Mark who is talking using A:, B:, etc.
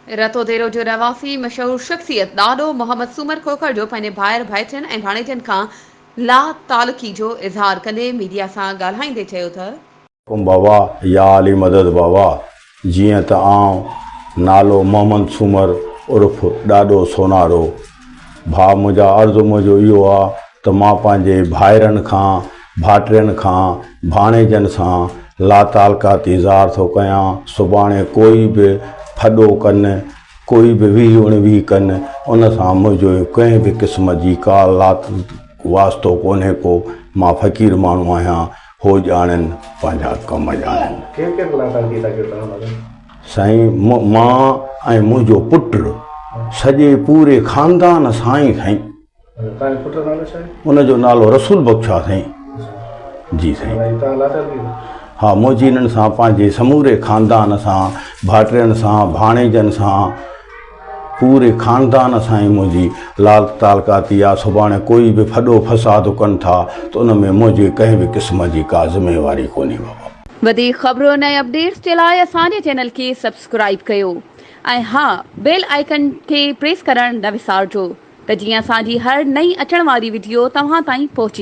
A: رتوديرو جو رهواسي مشهور شخصيت ڏاڏو محمد سومر کوکر جو پنهنجي ڀائر ڀائٽين ۽ ڀاڻيجن کان لا تعلقي جو اظهار ڪندي ميڊيا سان ڳالهائيندي چيو ته.
B: حڪم بابا يا علي مدد بابا جيئن ته آئون نالو محمد سومر عرف ڏاڏو سونارو ڀاء منهنجا عرض منهنجو اهو آ ته مان پنهنجي ڀائرن کان ڀائٽين کان ڀاڻيجن سان لاتعلقاتي اظهار ٿو ڪيان سڀاڻي ڪوئي به ڦڏو ڪن ڪوئي به 20 اڻويهه ڪن ان سان منهنجو ڪنهن به قسم جي ڪا لات واسطو ڪونهي ڪو مان فقير ماڻهو آهيان هو ڄاڻن پنهنجا ڪم ڄاڻن.
C: ڪير ڪير لاتعلقي ٿا ڪيو توهان دادا؟
B: سائين مان ۽ منهنجو پٽ سڄي پوري خاندان سان ئي سائين.
C: توهان جي پٽ جو نالو ڇا آهي؟
B: ان جو نالو رسول بخش آهي سائين. جي سائين. ها منهنجي انهن سان پنهنجي سموري خاندان سان ڀائٽين سان ڀاڻيجن سان پوري خاندان سان ئي منهنجي لال تعلقاتي آ سڀاڻي ڪوئي به ڦڏو فساد ڪن ٿا ته ان ۾ منهنجي ڪنهن به قسم جي ڪا ذميواري ڪونهي بابا.
A: وڌيڪ خبرن ۽ اپڊيٽس جي لاء اسان جي چينل کي سبسڪرائيب ڪيو ۽ ها بيل آئيڪن کي پريس ڪرڻ نه وسارجو ته جيئن اسان جي هر نئين اچڻ واري وڊيو توهان تائين پهچي.